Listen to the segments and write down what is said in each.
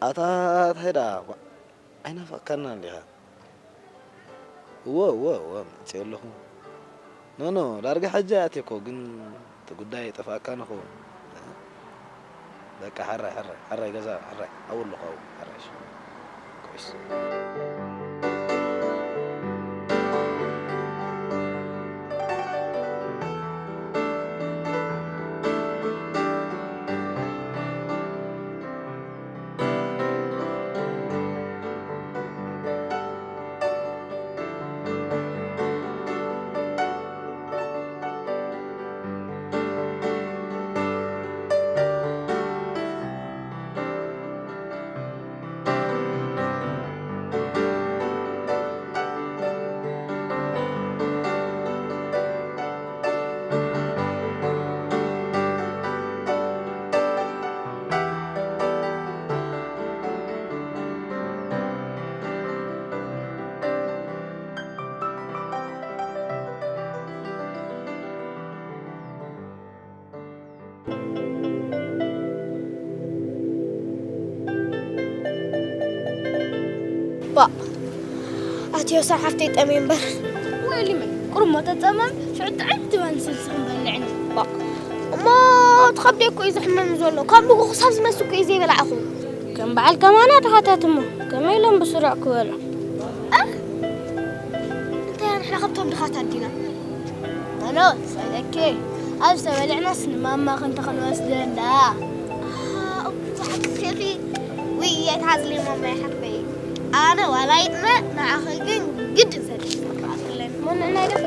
ኣታ እንታይ ደኣ ኳዕ ኣይናፈቕካናን ዲኻ? እወ እወ እወ መጺኤ ኣለኹ። ኖ ኖ ዳርጋ ሕጂ ኣትየ እኮ ግን እቲ ጉዳይ ይጠፍኣካ ንኸውን። በቃ ሕራይ ሕራይ ሕራይ ገዛ ሕራይ ኣብኡ ኣለኹ ኣብኡ ሕራይ እሺ። ኮይስ። ባእ፣ ኣትዮ ስራሕ ሃፍተይ ጠምየ እምበር። ወይሊ መን ቁሩብ ሞ ተጸመም ሽዑ ጥዕም ትበል ስልሲ ክንበልዕኒ። ባእ፣ እሞ ትኸብደይ እኮ እዩ ዝሕመም ዘሎ። ካብ ንጎ ክሳብ ዝመስ እኮ እዩ ዘይበላዕኹ። ከም በዓል ከማና ድኻታት እሞ ከመይ ኢሎም ብስሩዕ ክበልዑ? እ? እንታይ ንሕና ካብቶም ድኻታት ዲና? በሎ፣ ሰለኬ፣ ኣብ ዝተበልዕናስ ንማማ ክንተ ክንወስደላ? ኣሃ፣ እኮ ሓቂ ኬኺ። ውይ፣ ኣይትሓዝሊ ማማ ይሓቅበይ። ኣነ ዋላ ይጥመ፣ ንዓኺ ግን ግድን ሰዲድ ክኣክለኒ። ሞን ናይ ደፍ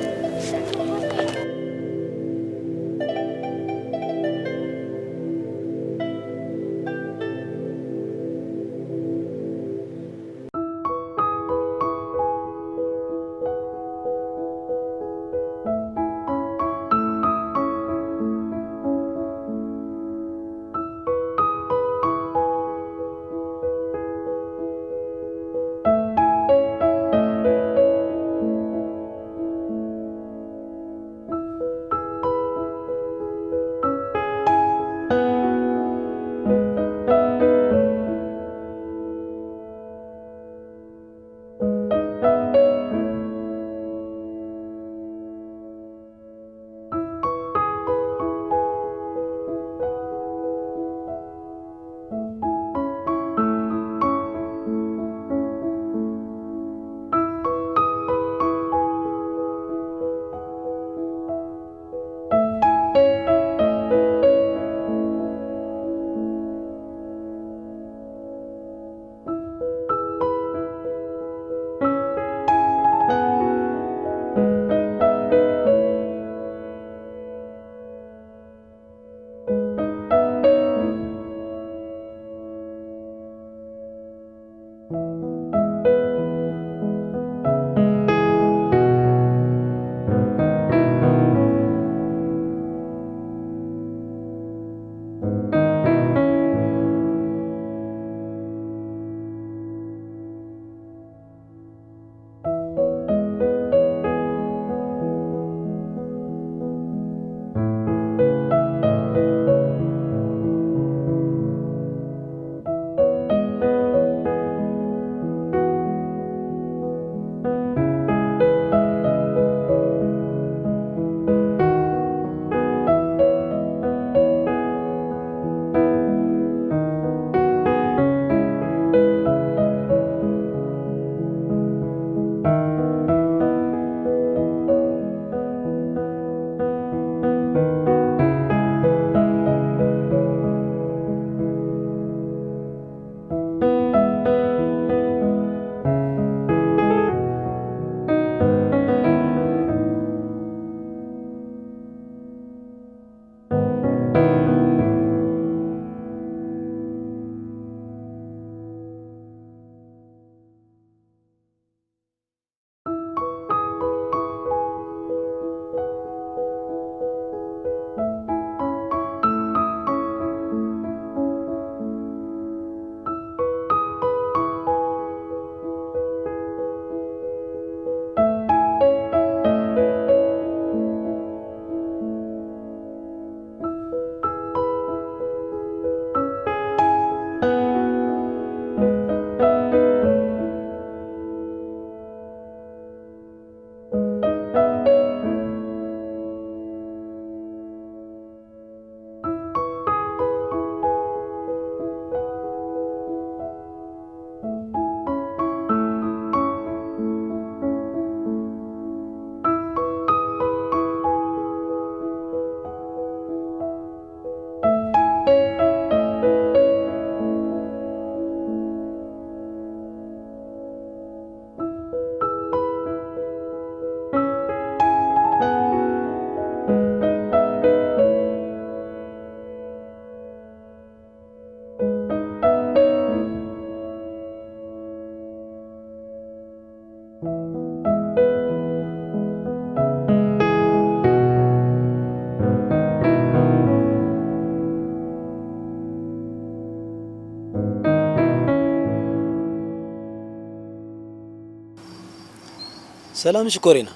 ሰላም ሽኮሪና፣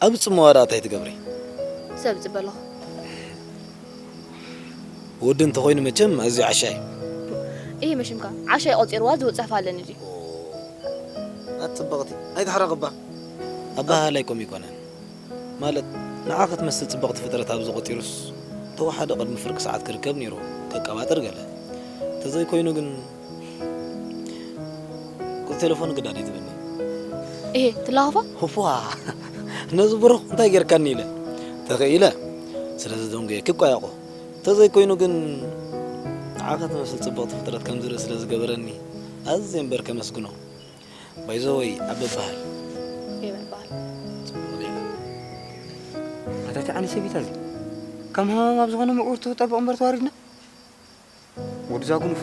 ኣብ ጽምዋ ደኣ እንታይ ትገብሪ? ሰብ ጽበ ኣለኹ። ወዲ እንተኾይኑ መቸም ኣዝዩ ዓሻ እዩ። እሂ መሽምካ፣ ዓሻ እዩ ቆጺርዋ ዝብል ጽሑፍ ኣለኒ ድዩ? ኣቲ ጽብቕቲ፣ ኣይትሕረቕባ። ኣበሃህላይ ከምኡ ኣይኮነን። ማለት፣ ንዓኺ ትመስል ጽብቕቲ ፍጥረት ኣብዚ ቆጺሩስ፣ ተወሓደ ቅድሚ ፍርቂ ሰዓት ክርከብ ነይሩ፣ ከቀባጥር ገለ። ተዘይኮይኑ ግን፣ ቁጽሪ ቴሌፎን ግዳ ደይ ትብልኒ። እሄ፣ ትላኸፋ? ህፉዋ፣ ነዚ ብሩኽ እንታይ ጌርካኒ ኢለ። ተኽኢለ፣ ስለ ዝደንጉየኪ እኳ ያቆ። ተዘይኮይኑ ግን፣ ንዓኺ ትመስል ጽብቕቲ ፍጥረት ከም ዝርኢ ስለ ዝገበረኒ፣ ኣዝየ እምበር ከመስግኖ። ባይዘወይ፣ ኣበ በሃል። እሄ፣ በሃል። ጽቡቕ ጌጋ። ኣታ እቲ ዓኒ ሰበይታ እዚ፣ ከም ሃማም ኣብ ዝኾነ ምቁርቲ ጠብቕ እምበር ተዋሪድና። ወዲ ዛጉኑፍ።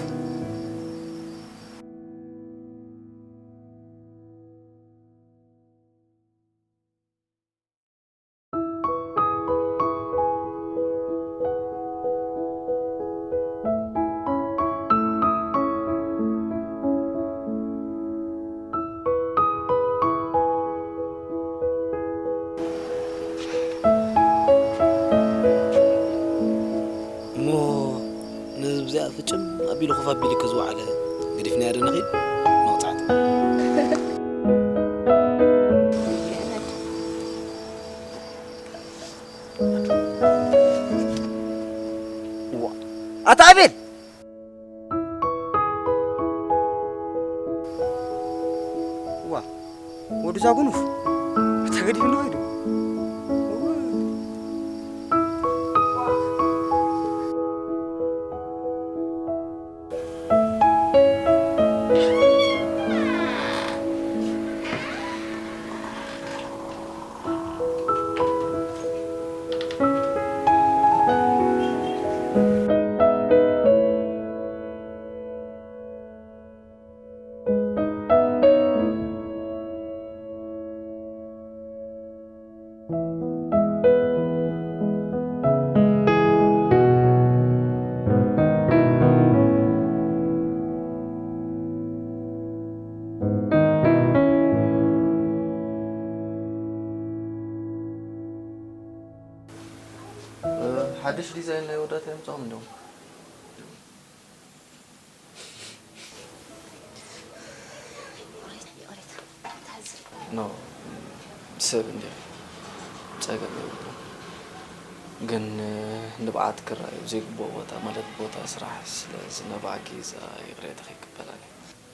እሞ ነዚ ብዚኣ ፍጭም ኣቢሉ ኮፍ ኣቢሉ ከዝወዓለ ገዲፍናዮ ዶ ንኺድ? መቕጻዕቲ። ዋ፣ ኣታ ኣቤል! ዋ፣ ወዲ ዛጉኑፍ ተገዲፍና ኸይዱ። ሓድሽ ዲዛይን ናይ ወዳት የምጻኹም እንዲኹም። ኖ፣ ሰብ እንዲኹም ጸገም የብሉን። ግን ንብዓት ክረኣዩ ዘይግብኦ ቦታ ማለት ቦታ ስራሕ ስለ ዝነባዕኪ እዛ ይቕሬታ ከይቅበላኒ።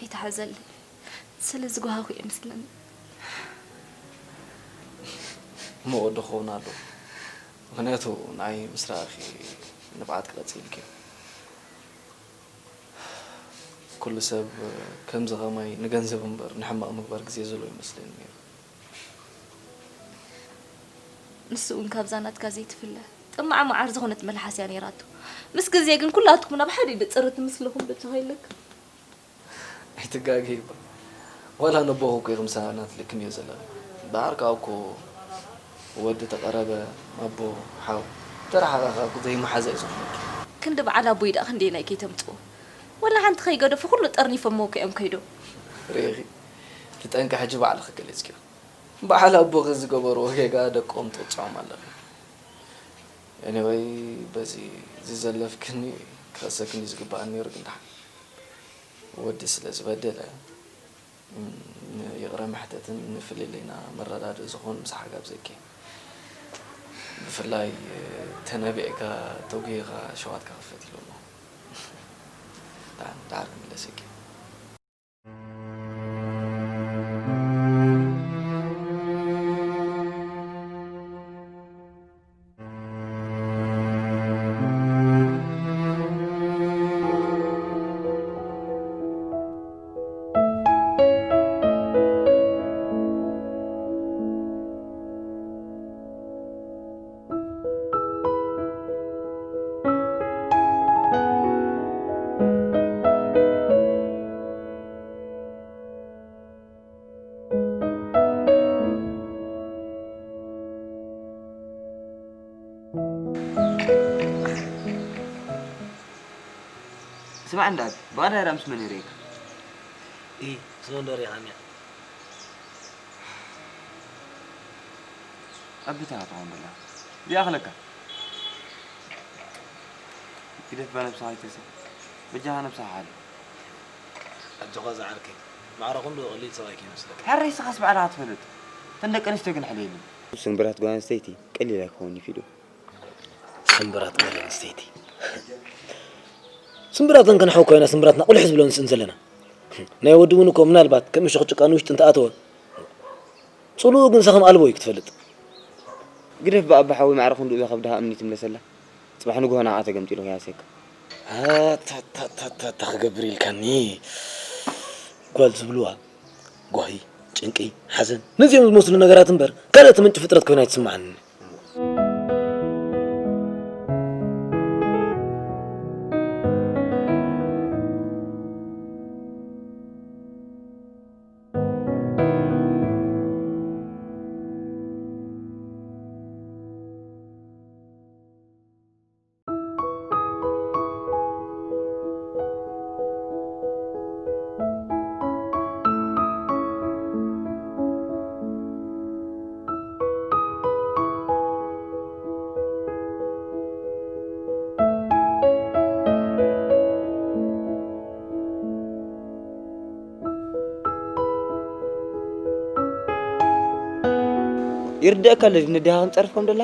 ኣይትሓዘለይ። ስለ ዝጓሃኹ እየ መስለኒ። እሞ ወዲ ክኸውን ኣለዎ። ምኽንያቱ ንዓይ ምስ ረኣኺ ንብዓት ክቐጽል ኢልኪ። ኩሉ ሰብ ከምዚ ኸማይ ንገንዘብ እምበር ንሕማቕ ምግባር ግዜ ዘለዎ ይመስለኒ ነይሩ። ንሱ እውን ካብዛ ናትካ ዘይትፍለ ጥማዕ መዓር ዝኾነት መልሓስ እያ ነይራቶ። ምስ ግዜ ግን ኩላትኩም ናብ ሓደ ኢድ ጽርት ምስልኹም ዶ ተኸይለካ? ኣይትጋገይ እባ። ዋላ ነቦኹ እኮ ኢኺ ምሳና ትልክምዮ ዘለኺ። እምበኣር ከኣ እኮ ወዲ ተቐረበ፣ ኣቦ፣ ሓው፣ ተረሓቓቓ እኮ ዘይመሓዛ እዩ ዝኾነኪ። ክንዲ በዓል ኣቦይ ደኣ ክንደየናይ ከይተምጽኡ? ዋላ ሓንቲ ከይገደፉ ኩሉ ጠርኒፎምዎ እኮ እዮም ከይዶም። ርኢኺ፣ እቲ ጠንቂ ሕጂ ባዕልኺ ገሊጽክዮ። በዓል ኣቦኺ ዝገበርዎ ጌጋ ደቆም ትቕጽዖም ኣለኺ። ኤኒወይ፣ በዚ ዝዘለፍክኒ ክኸሰክኒ ዝግባኣኒ ነይሩ፣ ግን ደሓን ወዲ ስለ ዝበደለ፣ ም፣ ንይቕረ መሕተትን ንፍልልይና መረዳድኢ ዝኾን ምሳሕ ጋብዘኪ። ብፍላይ ተነቢዕካ ተጉሂኻ ሸዋትካ ክፈት ኢሎሞ። ደሓን፣ ደሓር ክምለሰኪ። ስማዕ እንዳ፣ ብቐዳዳ ምስ መን ይርእየካ? ኢ፣ ምስ መንዶ ርኢኻኒ ኢኻ። ኣቢ ተሃተኾም ብላ። ይኣኽለካ። ግደፍ ባነብስኻ ይተሰብ። በጃኻ ነብስኻ ሓሉ። ኣጆኻ ዝዓርከይ። ማዕረ ክንድኡ ቀሊል ሰብኣይ ከይመስለካ። ሕራይ ንስኻስ ባዕልኻ ትፈልጥ። እተን ደቂ ኣንስትዮ ግን ሕለየለን። ስምብራት ጓል ኣንስተይቲ ቀሊል ኣይክኸውን እዩ ፊሉ። ስምብራት ጓል ኣንስተይቲ። ስምብራት እንከን ሓው ኮይና ስምብራትና ቁልሕ ዝብለን ስእን ዘለና። ናይ ወዲ እውን እኮ ምናልባት ከም እሾኽ ጭቃ ንውሽጢ እንተኣተወ ጽልኡ ግን ሰኸም ኣልቦ እዩ ክትፈልጥ። ግደፍ ብኣባ ሓወይ ማዕረ ክንድኡ ዘኸብድኻ እምኒ ትምለሰላ። ጽባሕ ንግሆ ንዓኣ ተገምጢሉ ከይሃስየካ። ኣታታታታ ክገብር ኢልካኒ። ጓል ዝብልዋ ጓሂ፣ ጭንቂ፣ ሓዘን ነዚኦም ዝመስሉ ነገራት እምበር ካልእ ትምንጭ ፍጥረት ኮይና ኣይትስምዓኒ። ይርደኣካ ኣሎ ድዩ ነዲኻ ከም ጸርፍኩም ደላ?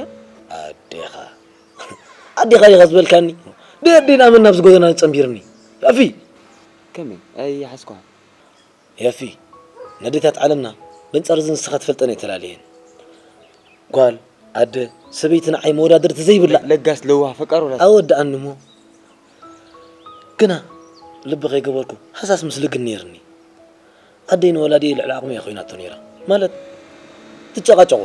ኣዴኻ። ኣዴኻ ኢኻ ዝበልካኒ? ደዲና መን ናብዚ ጎደና ጸንቢርኒ? ያፊ! ከመይ? ኣይሓዝኩኻን። ያፊ፣ ነዴታት ዓለምና በንጻር እዚ ንስኻ ትፈልጠን ኣይተላለየን። ጓል፣ ኣደ፣ ሰበይቲ ንዓይ መወዳድርቲ ዘይብላ። ለጋስ፣ ለዋህ፣ ፈቃር ወላ ኣወድኣኒ እሞ። ግና ልቢ ከይገበርኩ ሃሳስ ምስሊ ግን ነይርኒ። ኣደይ ንወላዲኤ ልዕሊ ዓቕሚ እያ ኮይናቶ ነይራ። ማለት ትጨቓጨቖ።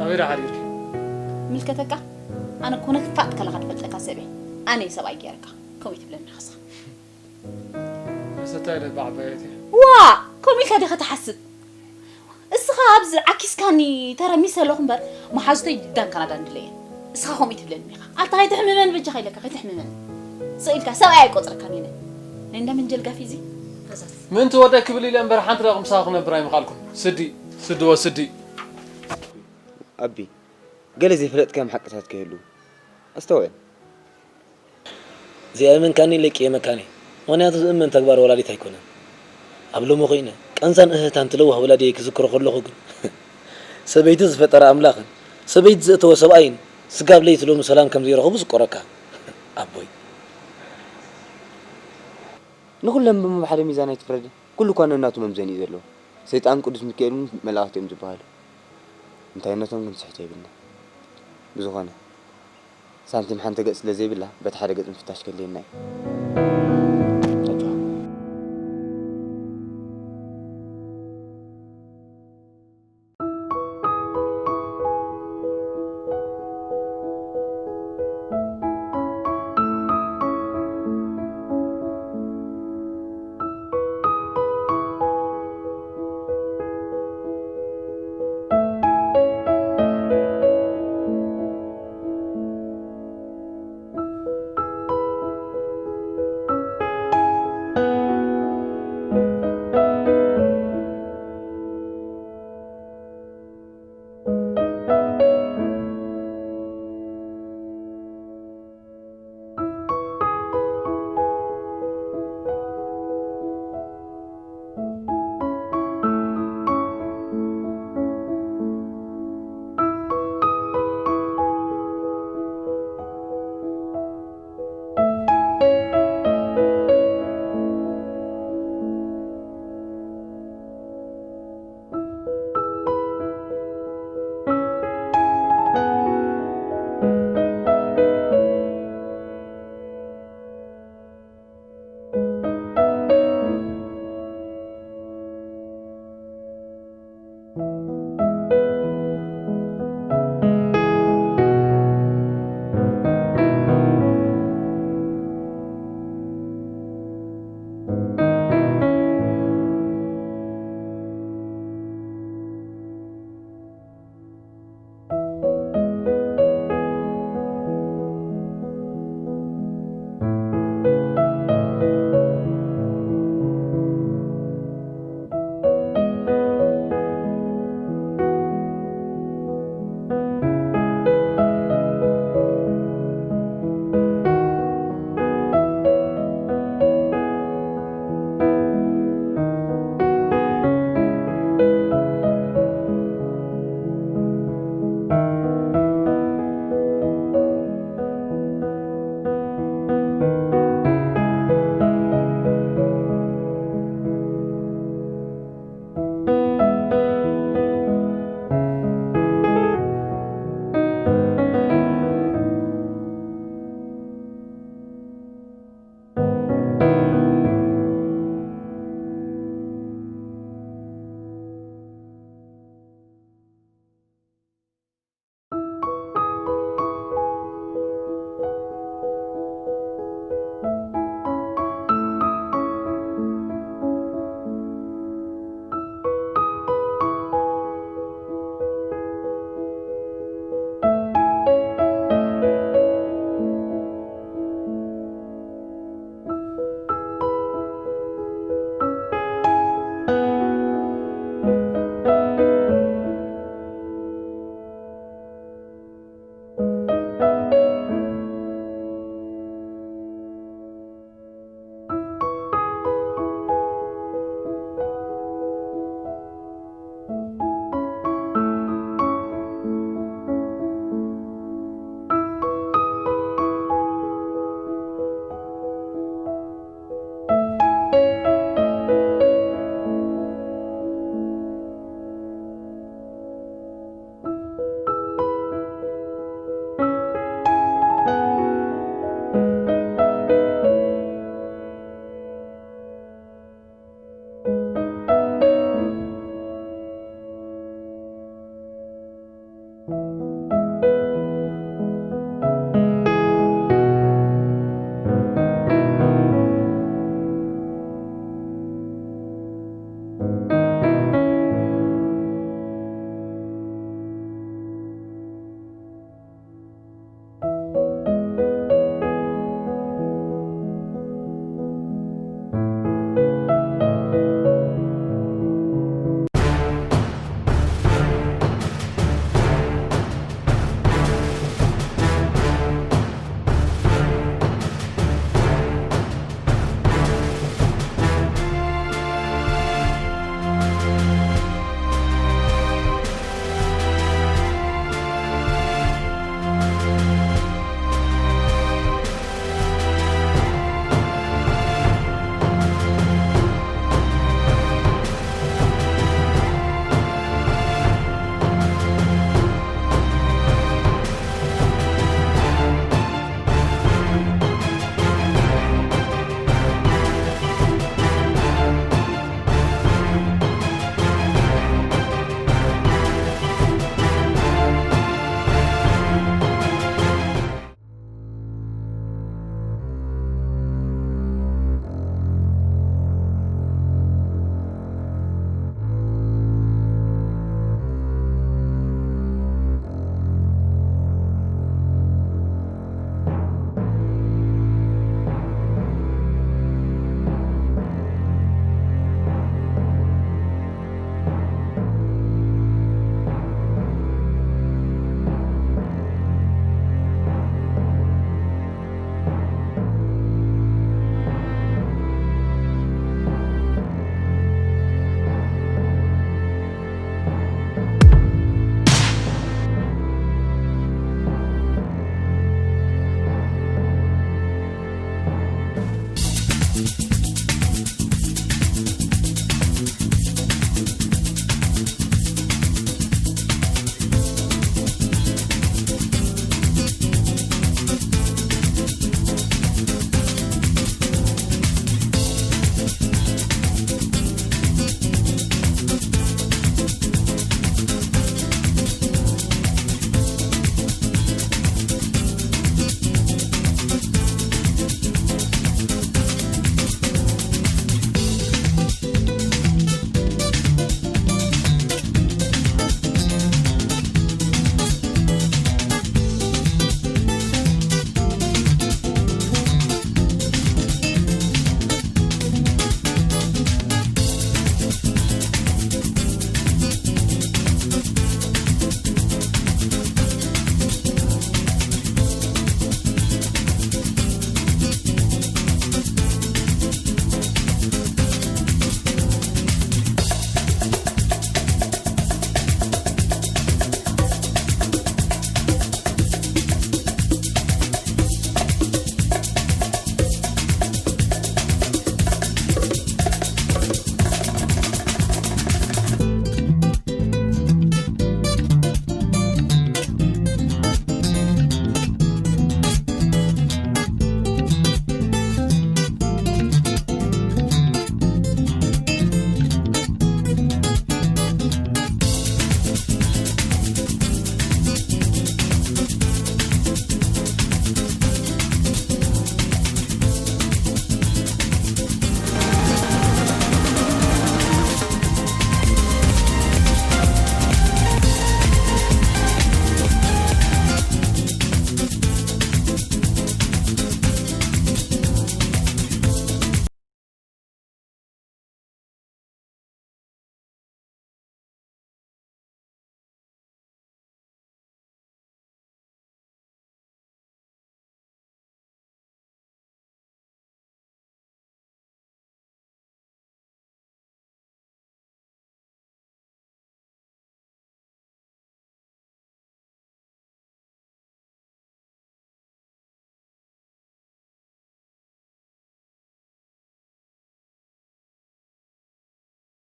ኣበይ ደኣ ሓዲርኪ? ምልከተካ? ኣነ ኮነ ክፋጥ ከለኻ ትፈልጠካ ሰብ እየ። ኣነ እየ ሰብኣይ ገይረካ። ከምኡ ትብለኒ ኢኻ ንስኻ። ንሰታይ ደባ ዓባየት እየ። ዋ! ከምኡ ኢልካ ዲኻ ትሓስብ? እስኻ ኣብዚ ዓኪስካኒ ተረሚሰ ኣለኹ እምበር፣ መሓዙተይ ዳን ካናዳን ድለየን። እስኻ ከምኡ ትብለኒ ኢኻ። ኣታ ከይትሕምመን በጃኻ ኢለካ፣ ከይትሕምመን። ስቕ ኢልካ ሰብኣይ ኣይቆጽረካን እየ። ናይ እንዳ መንጀል ጋፊ እዚ ፈዛዝ። ምእንቲ ወደይ ክብል ኢለ እምበር፣ ሓንቲ ደቂቕ ምሳኻ ክነብር ኣይምኽኣልኩን። ስዲ፣ ስዲ ወስዲ። ኣቢ፣ ገለ ዘይፈለጥካዮም ሓቅታት ከይህሉ ኣስተውዕል። ዘይኣመንካኒ ለቂየ መካኒ። ምኽንያቱ ዝእመን ተግባር ወላዲት ኣይኮነን። ኣብ ሎሚ ኮይነ ቃንዛን እህህታን ትለዋህ ወላዲየይ ክዝክሮ ከለኹ ግን፣ ሰበይቲ ዝፈጠረ ኣምላኽን ሰበይቲ ዘእተወ ሰብኣይን ስጋብ ለይቲ ሎሚ ሰላም ከም ዘይረኸቡ ዝቆረካ ኣቦይ። ንኹሎም ብሓደ ሚዛን ኣይትፍረድ። ኩሉ እኳ ነናቱ መምዘኒ እዩ ዘለዎ። ሰይጣን ቅዱስ ሚካኤል እውን መላእኽቲ እዮም ዝበሃሉ። እንታይነቶም ክንስሕቶ የብልና። ብዝኾነ፣ ሳንቲም ሓንቲ ገጽ ስለ ዘይብላ፣ በቲ ሓደ ገጽ ምፍታሽ ከድልየና እዩ።